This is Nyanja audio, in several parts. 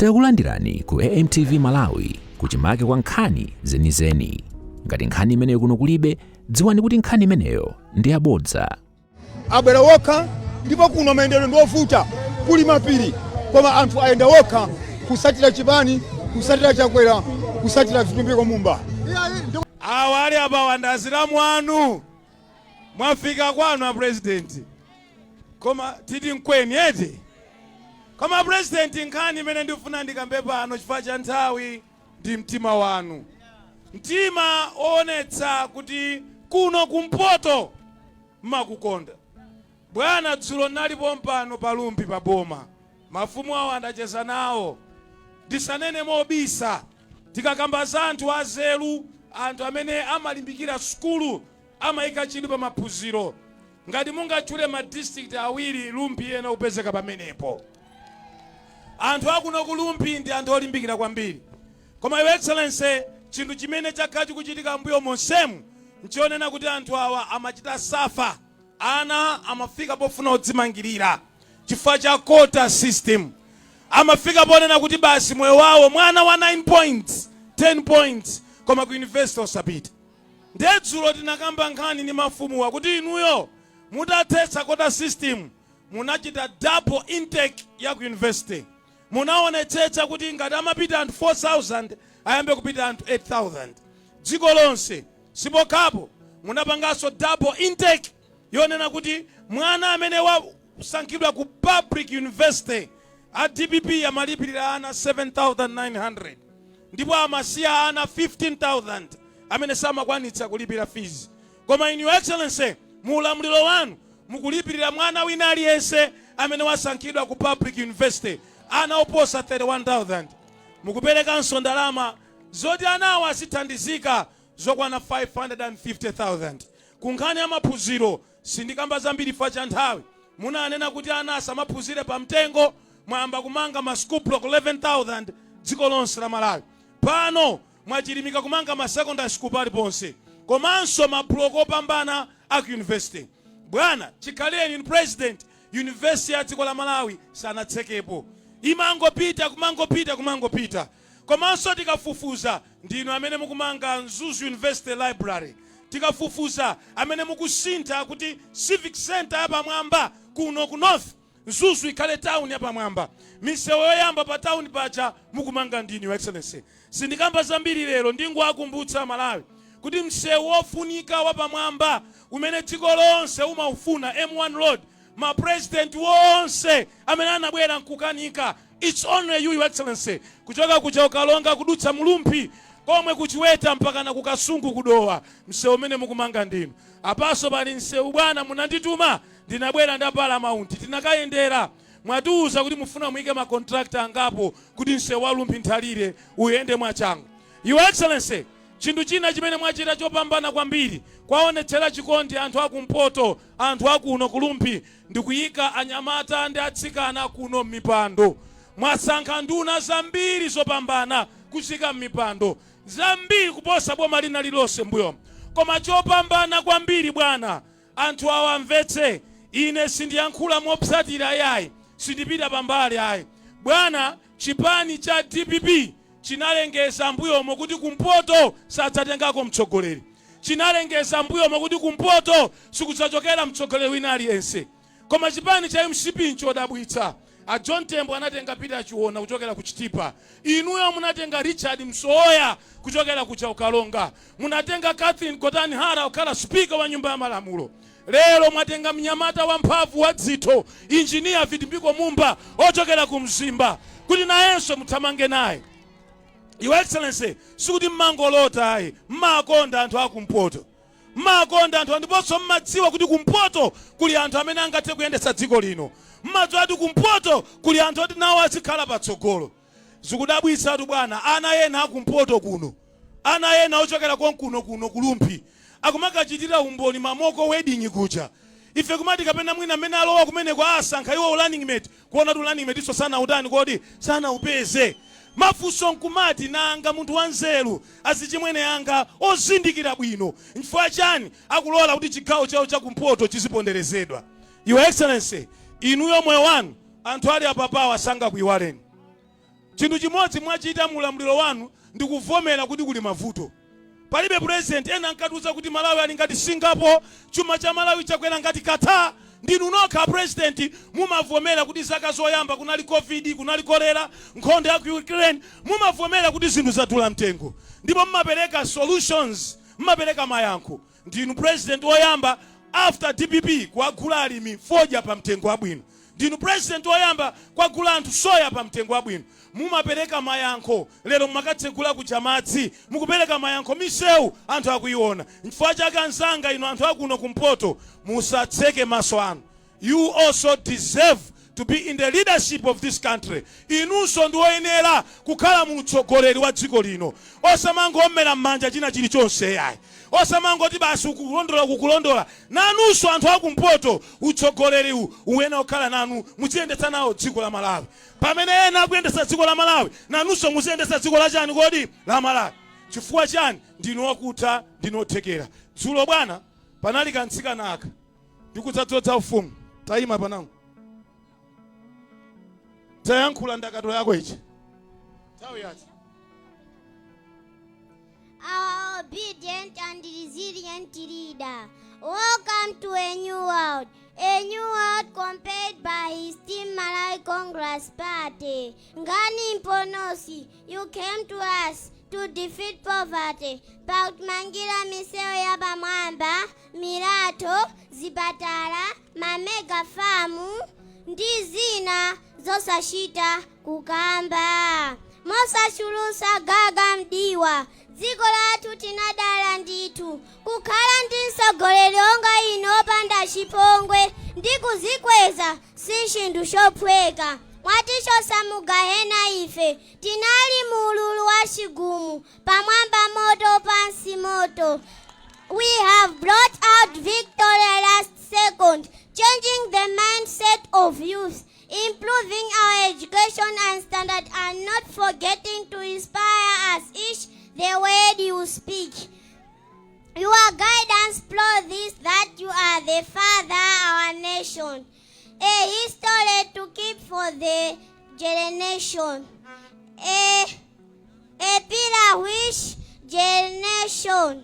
Takulandirani ku AMTV Malawi, kuchimake kwa nkhani zenizeni. Ngati nkhani imeneyo kuno kulibe, dziwani kuti nkhani imeneyo ndi yabodza. Abwera wokha, ndipo kuno mayendedwe ndi ovuta, kuli mapiri, koma anthu ayenda wokha kusatira chipani, kusatira Chakwera, kusatira Vitumbiko Mumba. Awa ali apawa ndi azilamu anu. Mwafika kwanu a President, koma titi mkweni eti? Koma President, nkhani imene ndifuna ndikambe pano chifukwa cha nthawi ndi mtima wanu, mtima woonetsa kuti kuno kumpoto mmakukonda. Bwana, dzulo nalipo mpano pa Rumphi pa boma, mafumu awo andacheza nawo. Ndisanene mobisa, tikakamba za anthu azeru, anthu amene amalimbikira sukulu, amayika chidwi pa maphunziro, ngati mungatchule ma district awiri, Rumphi ena kupezeka pamenepo. Anthu akuno ku Rumphi ndi anthu olimbikira kwambiri. Koma Your Excellency, chinthu chimene chakhala chikuchitika mbuyo monsemu nchionena kuti anthu awa amachita suffer. Ana amafika pofuna kudzimangirira chifukwa cha quota system. Amafika ponena kuti basi, moyo wawo, mwana wa 9 points, 10 points, koma ku university osapita. Ndedzulo tinakamba nkhani ndi mafumuwa kuti inuyo mutathetsa quota system, munachita double intake ya ku university. Munaonetsetsa kuti ngati amapita anthu 4000, ayambe kupita anthu 8000 dziko lonse. Sipokhapo, munapanganso double intake yonena kuti mwana amene wasankhidwa ku public university, a DPP amalipirira ana 7900 ndipo amasiya ana 15,000 amene samakwanitsa kulipira fees. Koma in Your Excellency, mu ulamuliro wanu mukulipirira mwana wina aliyense amene wasankhidwa ku public university, ana oposa 31,000. Mukuperekanso ndalama zoti anawo azithandizika zokwana 550,000. Ku nkhani ya maphunziro sindikamba zambiri chifukwa cha nthawi. Munanena kuti ana asamaphunzire pamtengo. Mwayamba kumanga ma school block 11,000 dziko lonse la Malawi. Pano mwachilimika kumanga ma secondary school paliponse, komanso ma block opambana aku university. Bwana, chikhaleni inu president, university ya dziko la Malawi sanatsekepo, imangopita, kumangopita, kumangopita. Komanso tikafufuza, ndinu amene mukumanga Mzuzu University Library. Tikafufuza, amene mukusintha kuti civic center yapamwamba kuno ku North Mzuzu ikhale town yapamwamba. Misewu yoyamba pa town paja mukumanga ndinu, Your Excellency. Sindikamba zambiri lero, ndingowakumbutsa Malawi kuti msewu wofunika wapamwamba umene dziko lonse umaufuna, M1 Road, ma president wonse amene anabwera nkukanika. It's only you, Your Excellency, kuchoka kuja Ukalonga, kudutsa mu Rumphi komwe kuchiweta, mpaka na kukasungu kudowa, msewu umene mukumanga ndinu. Apaso pali msewu, bwana, munandituma, ndinabwera nda Paramount, tinakayendera. Mwatiuza kuti mufuna muyike ma contractor angapo kuti msewu wa Rumphi Nthalire uyende mwachangu. Your Excellency, chinthu china chimene mwachita chopambana kwambiri kwaonetsera chikondi anthu akumpoto, anthu akuno ku Rumphi, ndikuyika anyamata ndi atsikana kuno m'mipando. Mwasankha nduna zambiri zopambana kuzika m'mipando, zambiri kuposa boma lina lilonse mbuyomo. Koma chopambana kwambiri, bwana, anthu awa amvetse, ine sindiyankhula mopsatira yayi, sindipita pambali ayi. Bwana, chipani cha DPP chinalengeza mbuyomo kuti kumpoto sadzatengako mtsogoleri. Chinalengeza mbuyomo kuti kumpoto sikudzachokera mtsogoleri wina aliyense. Koma chipani cha MCP nchodabwitsa. A John Tembo anatenga Peter Chiona kuchokera ku Chitipa. Inuyo munatenga Richard Msowoya kuchokera ku Chaukalonga. Munatenga Catherine Gotani Hara kukhala Speaker wa Nyumba ya Malamulo. Lero mwatenga mnyamata wamphamvu wa dzitho, Engineer Vitumbiko Mumba, ochokera ku Mzimba, kuti nayenso muthamange naye. Your Excellency, sikuti mmangolota ayi, mmakonda anthu akumpoto, mmakonda anthu, ndiponso mmadziwa kuti kumpoto kuli anthu amene angathe kuyendetsa dziko lino. Mmadziwa kuti kumpoto kuli anthu oti nawo azikhala patsogolo. Zikudabwitsatu, bwana, ana ena akumpoto kuno, ana ena ochokera konkuno kuno ku Rumphi, akumakachitira umboni ma mock wedding kuja. Ife kumati kapena mwina amene alowa kumeneko asankha iwo running mate, kuona kuti running mate iso sanautani, kodi sanaupeze? Mafunso nkumati, nanga munthu wanzeru, azichimwene anga ozindikira bwino, nchifukwa chani akulola kuti chigawo chawo chakumpoto chiziponderezedwa? Your Excellency, inuyo moyo wanu, anthu ali apapawa sangakuiwaleni. Chinthu chimodzi mwachita mu ulamuliro wanu ndikuvomera kuti kuli mavuto. Palibe president ena ankatiuza kuti Malawi ali ngati Singapore, chuma cha Malawi chakwera ngati Qatar. Ndinu nokha president mumavomera kuti zaka zoyamba kunali COVID, kunali kolera, nkhondo ya ku Ukraine. Mumavomera kuti zinthu zadula mtengo ndipo mumapereka solutions, mumapereka mayankho. Ndinu president woyamba after DPP kuwagula alimi fodya pa mtengo wabwino. Ndinu president woyamba kuwagula anthu soya pa mtengo wabwino. Mumapereka mayankho. Lero mumakatsegula kuja madzi, mukupereka mayankho. Misewu anthu akuiona. Nchifukwa chake anzanga inu anthu akuno kumpoto musatseke maso anu. You also deserve to be in the leadership of this country. Inunso ndi oyenera kukhala mu utsogoleri wa dziko lino. Osamangoombera m'manja china chilichonse yayi. Osamangoti basi ukulondola ukukulondola. Nanunso anthu akumpoto utsogoleriwu uyenera kukhala nanu, muziyendetsa nawo dziko la Malawi. Pamene ena akuyendetsa dziko la Malawi, nanunso muziyendetsa dziko la chani kodi? La Malawi. Chifukwa chani? Ndinu okutha, ndinu othekera. Dzulo bwana panali kamtsikana aka ndikudzadzodza ufumu. Tayima panango. Tayankhula ndakatulo yako ichi. Nthawi yati. Our obedient and resilient leader. Welcome to a new world. A new world compared by his team Malawi Congress Party. Ngani Mponosi, you came to us to defeat poverty. Pakumangira misewu ya pamwamba, milatho, zipatala, ma mega farm ndi zina zosachita kukamba. Mosachulusa gaga mdiwa, dziko lathu tinadala ndithu kukhala ndi mtsogoleri onga ino opanda chipongwe ndi kuzikweza si chinthu chophweka. Mwatichosa mu gahena ife tinali mu ululu wa chigumu, pamwamba moto, pansi moto. We have brought out victory last second, changing the mindset of youth, improving our education and standard, and not forgetting to inspire us each the word you speak. Your guidance proves this, that you are the father our nation, a history to keep for the generation, a pillar which generation.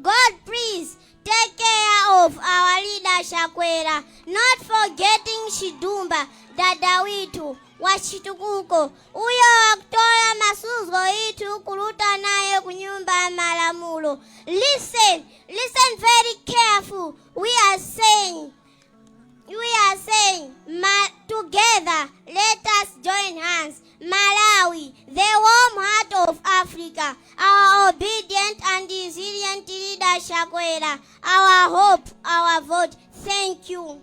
God, please take care of our leader Chakwera, not forgetting Chidumba, dada witu wa chitukuko, uyo wakutola masuzo itu kuluta naye kunyumba ya malamulo. Listen, listen very careful. We are saying, together, let us join hands. Malawi, the warm heart of Africa, our obedient and resilient leader Chakwera, our hope, our vote. Thank you.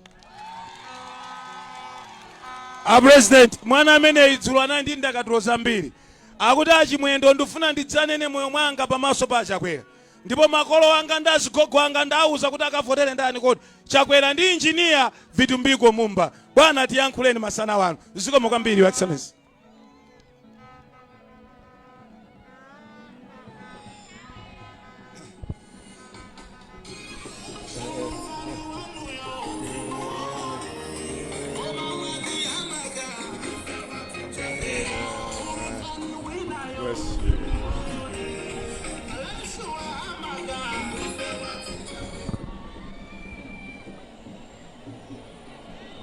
A president, mwana ameneyi dzulo anali ndi ndakatulo zambiri. Akuti, "Achimwendo, ndifuna ndidzanene moyo mwanga pamaso pa Chakwera, ndipo makolo anga ndi azigogo anga ndawuza kuti akavotere ndani kodi? Chakwera ndi Injiniya Vitumbiko Mumba." Bwana, tiyankhuleni masana wanu. Zikomo kwambiri, Your Excellency. Bless you.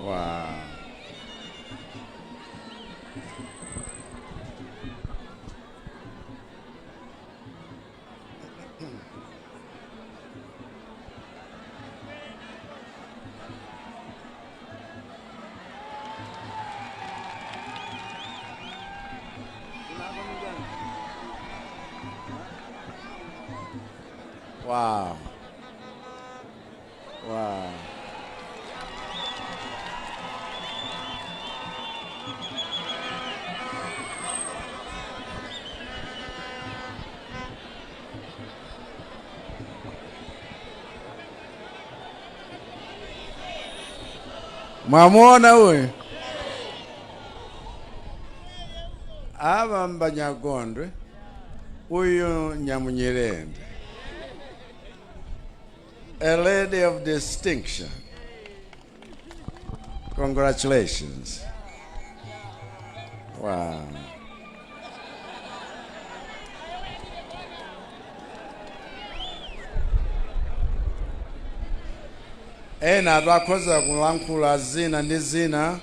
Wow. Wow. Wow. Mwamuona huyu? Ava Mbanyagondwe, uyu Nyamunyirende, a lady of distinction. Congratulations. Wow. Ena atakhoza kulankhula zina ndi zina,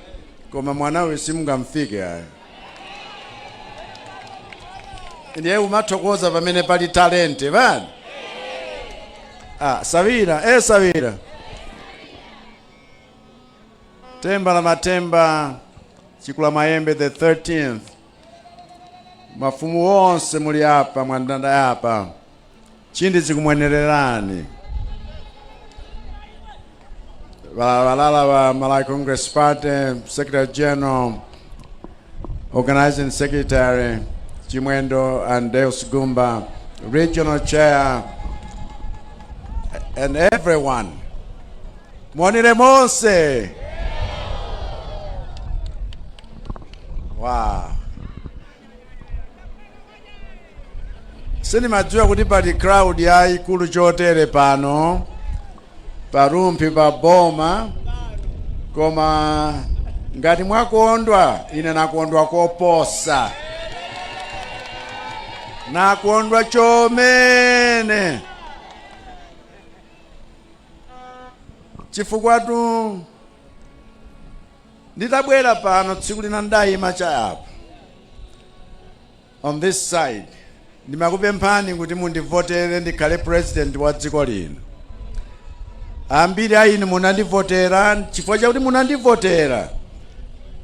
koma mwana uyu simungamfike ayo. Ndiye umathokoza pamene pali talente bani. Ah, Sawira, Sawira. Temba la Matemba, Chikula Mayembe the 13th. Mafumu onse muli apa, mwandanda apa. Chindi zikumwenererani. Balala wa Malawi Congress Party, Secretary General, Organizing Secretary, Chimwendo and Deus Gumba, Regional Chair, and everyone. Monire monse. Wow. Sindimadziwa kuti pali crowd yayikulu chotere pano pa Rumphi pa boma, koma ngati mwakondwa, ine nakondwa koposa, nakondwa chomene, chifukwa tu nditabwera pano tsiku lina ndayima cha apa on this side, ndimakupemphani kuti mundivotere ndikhale president wa dziko lino. Ambiri a inu munandivotera. Chifukwa chakuti munandivotera,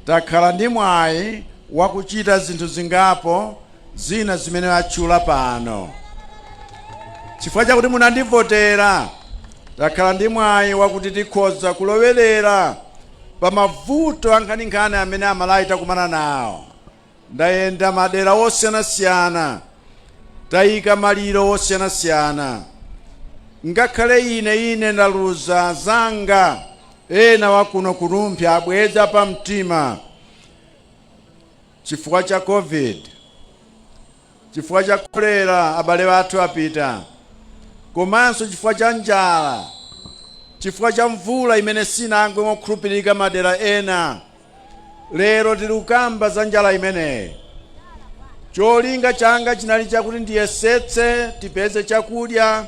takhala ndi mwayi wakuchita zinthu zingapo zina zimene atchula pano. Chifukwa chakuti munandivotera, takhala ndi mwayi wakuti tikhoza kulowerera pa mavuto ankhaninkhani amene Amalawi takumana nawo. Ndayenda madera osiyanasiyana, tayika maliro osiyanasiyana. Ngakhale ine ndaluza zanga ena wakuno ku Rumphi abweza pa mtima chifukwa cha COVID, chifukwa cha kolera, abale athu apita, komanso chifukwa cha njala, chifukwa cha mvula imene sinagwe mokhulupirika madera ena. Lero tili kukamba za njala imeneyi. Cholinga changa chinali chakuti ndiyesetse tipeze chakudya,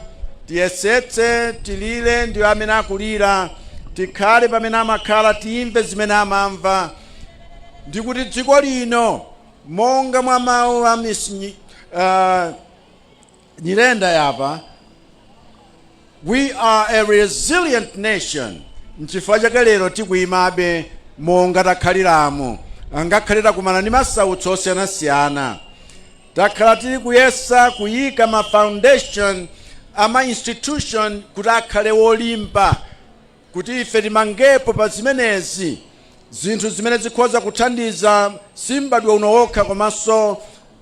tiyesetse tilire ndi amene akulira, tikhale pamene amakhala, timve zimene amamva, ndi kuti dziko lino, monga mwa mawu a Miss Nyirenda yapa, we are a resilient nation. Nchifukwa chake lero tikuyimabe monga takhaliramo, ngakhale takumana ndi masautso osiyanasiyana. Takhala tili kuyesa kuyika ma foundation ama institution kuti akhale wolimba, kuti ife timangepo pa zimenezi zinthu zimene zikhoza kuthandiza si m'badwo uno wokha komanso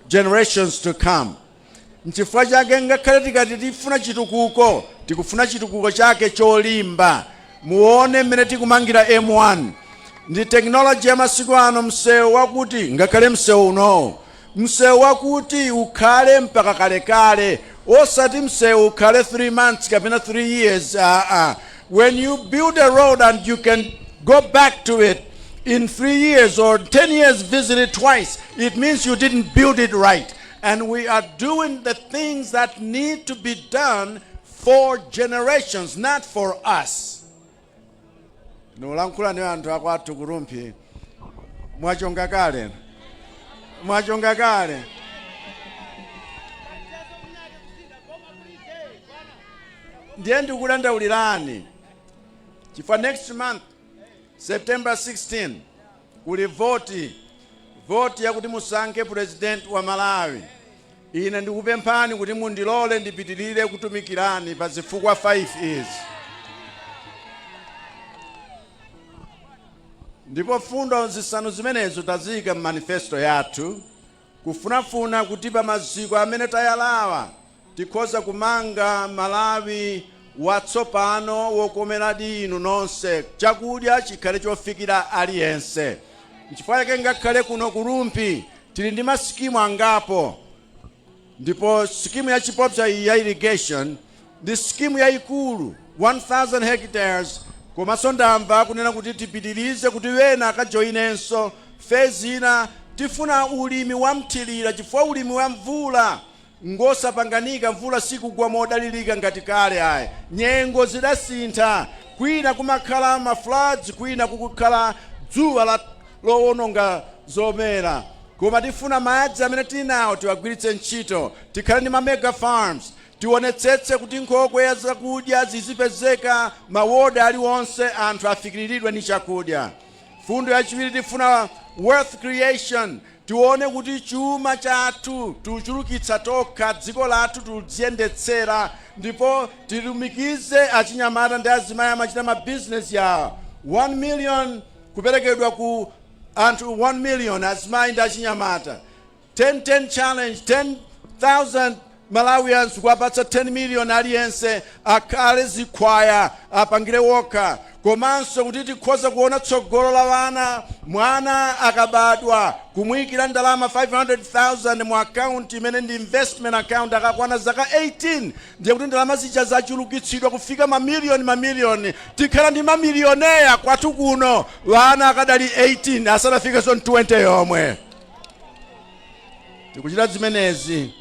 generations to come. Nchifukwa chake ngakhale tikati tifuna chitukuko, tikufuna chitukuko chake cholimba. Muone mmene tikumangira M1 ndi technology ya masiku ano, msewu wakuti ngakhale msewu unowo, msewu wakuti ukhale mpaka kalekale, osati msewu ukhale 3 months kapena 3 years. When you build a road and you can go back to it in 3 years or 10 years, visit it twice, it means you didn't build it right. And we are doing the things that need to be done for generations, not for us. Nolankhula ndi anthu akwathu ku Rumphi, mwachonga kale, mwachonga kale. Ndiye ndikudandaulirani chifukwa next month, September 16, kuli voti, voti yakuti musankhe president wa Malawi. Ine ndikupemphani kuti mundilole ndipitirire kutumikirani pa zifukwa 5 izi. Ndipo fundo zisanu zimenezo taziyika m'manifesto yathu, kufunafuna kuti pa maziko amene tayalawa tikhoza kumanga Malawi watsopano wokomeradi inu nonse, chakudya chikhale chofikira aliyense. Nchifukwa chake ngakhale kuno ku Rumphi tili ndi masikimu angapo, ndipo sikimu ya Chipopsa iyi ya irrigation ndi sikimu yayikulu, 1000 hectares, komanso ndamva kunena kuti tipitirize kuti wena akajoyinenso phase ina. Tifuna ulimi wa mthirira chifukwa ulimi wa mvula ngosapanganika, mvula sikugwa modalirika ngati kale ayi. Nyengo zidasintha. Kwina kumakhala ma floods, kwina kukukhala dzuwa lowononga zomera, koma tifuna madzi amene tili nawo tiwagwiritse ntchito. Tikhale ndi ma mega farms. Tionetsetse kuti nkhokwe ya zakudya zizipezeka mawodi aliwonse, anthu afikiriridwe ndi chakudya. Fundo yachiwiri, tifuna wealth creation. Tione kuti chuma chathu tichulukitsa tokha, dziko lathu tidziyendetsera, ndipo tilumikize achinyamata ndi azimayi amachita mabizinesi yawo. 1 million kuperekedwa ku anthu 1 million, azimayi ndi achinyamata. 10 10 challenge, 10,000 Malawians kuwapatsa 10 million aliyense, akhale zikhwaya, apangire wokha. Komanso kuti tikhoza kuona tsogolo la wana, mwana akabadwa kumuyikira ndalama 500,000 mu account imene ndi investment account. Akakwana zaka 18, ndiye kuti ndalama zija zachulukitsidwa kufika mamiliyoni mamiliyoni. Tikhala ndi mamilioneya kwathu kuno wana akadali 18, asanafikenso 20 yomwe. Tikuchita zimenezi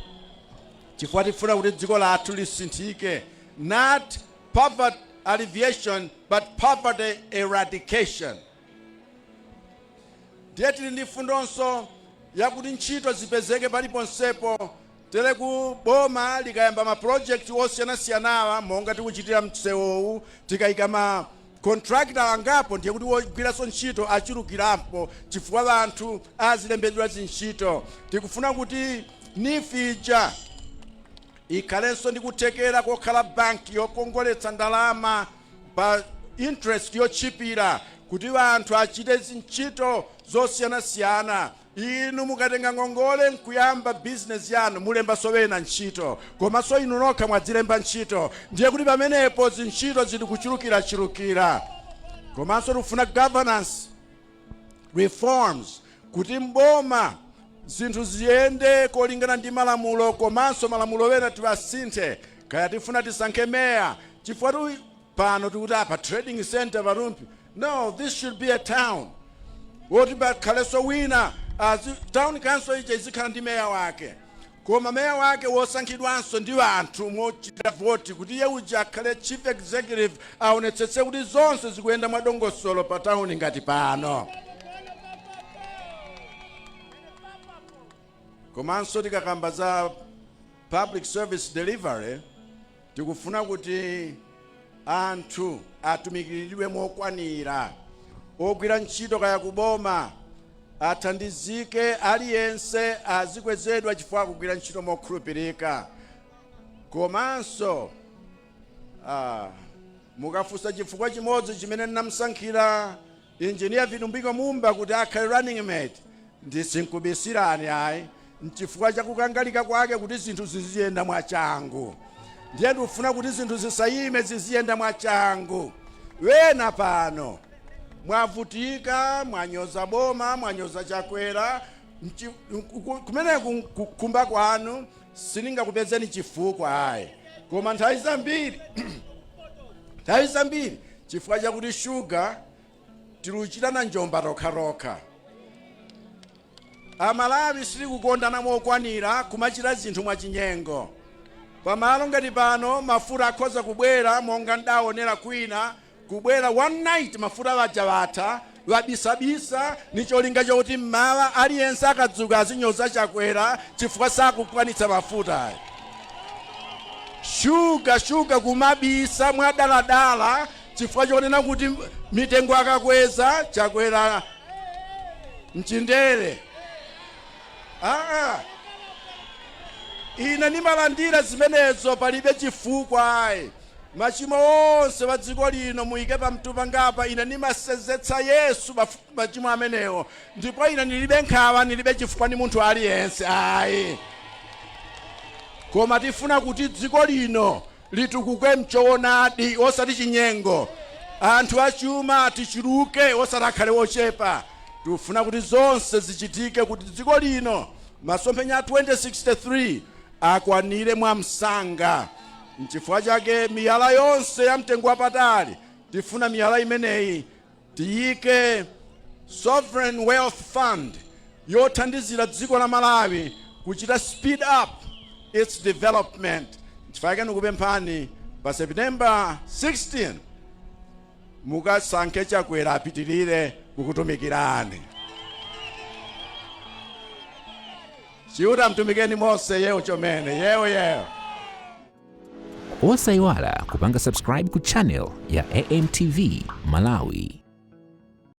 chifukwa tifuna kuti dziko lathu lisinthike, not poverty alleviation but poverty eradication. Ndiye tili ndi fundonso yakuti ntchito zipezeke paliponsepo. Tere ku boma likayamba ma project osiyanasiyanawa, monga tikuchitira msewowu, tikayika ma contractor angapo, ndiye kuti wogwiranso ntchito achulukirapo chifukwa anthu azilembedwa zintchito. Tikufuna kuti NEEF ija ikhalenso ndi kuthekera kokhala banki yokongoletsa ndalama pa interest yotchipira, kuti anthu achite zintchito zosiyanasiyana. Inu mukatenga ngongole nkuyamba bizinesi yanu, mulembanso wena ntchito, komanso inu nokha mwadzilemba ntchito, ndiye kuti pamenepo zintchito zili kuchulukirachulukira. Komanso tikufuna governance reforms, kuti mboma zinthu ziyende kolingana ndi malamulo, komanso malamulo wena tiwasinthe. Kaya tifuna tisankhe meya, chifukwa tu pano tikuti apa trading center pa Rumphi. No, this should be a town woti pakhalenso wina town council ija izikhala ndi meya wake, koma meya wake wosankhidwanso ndi anthu mochita voti, kuti iye uja akhale chief executive, aonetsetse kuti zonse zikuyenda mwadongosolo pa tawuni ngati pano. Komanso tikakamba za public service delivery, tikufuna kuti anthu atumikiridwe mokwanira, ogwira ntchito kaya kuboma athandizike, aliyense azikwezedwa chifukwa akugwira ntchito mokhulupirika. Komanso mukafunsa chifukwa chimodzi chimene ndinamusankhira Engineer Vitumbiko Mumba kuti akhale running mate, ndisinkubisirani ayi, nchifukwa chakukangalika kwake kuti zinthu ziziyenda mwachangu. Ndiye ndikufuna kuti zinthu zisayime, ziziyenda mwachangu. Wena pano mwavutika, mwanyoza boma, mwanyoza Chakwera. Kumeneku kukhumba kwanu sindingakupezeni chifukwa ayi, koma nthawi zambiri chifukwa chakuti shuga tiluchitana njomba tokhatokha. Amalawi sitikukondana mokwanira, kumachita zinthu mwachinyengo. Pamalo ngati pano mafuta akhoza kubwera, monga ndaonera kwina kubwera one night, mafuta waja watha, wabisabisa ni cholinga chokuti mmawa aliyense akadzuka azinyoza Chakwera chifukwa sakukwanitsa mafuta ayi. Shuga kumabisa mwadaladala chifukwa chonena kuti mitengo akakweza Chakwera mchindere. Aa, ine nimalandira zimenezo, palibe chifukwa ayi. Machimo onse wa dziko lino muyike pamtu pangapa, ine nimasenzetsa Yesu machimo amenewo, ndipo ine nilibe nkhawa, nilibe chifukwa ni munthu aliyense ayi. Koma tifuna kuti dziko lino litukuke mchoonadi, osati chinyengo. Anthu achuma tichuluke, osati akhale ochepa. Tikufuna kuti zonse zichitike kuti dziko lino masomphenya a 2063 akwanire mwamsanga. Nchifukwa chake miyala yonse ya mtengo wapatali, tifuna miyala imeneyi tiyike sovereign wealth fund yothandizira dziko la Malawi kuchita speed up its development. Nchifukwa chake ndikupemphani pa September 16. Mukasankhe Chakwera apitirire kukutumikirani. Chiuta mtumikeni Mose yewo chomene yewo yewo. Osayiwala kupanga subscribe ku channel ya AMTV Malawi.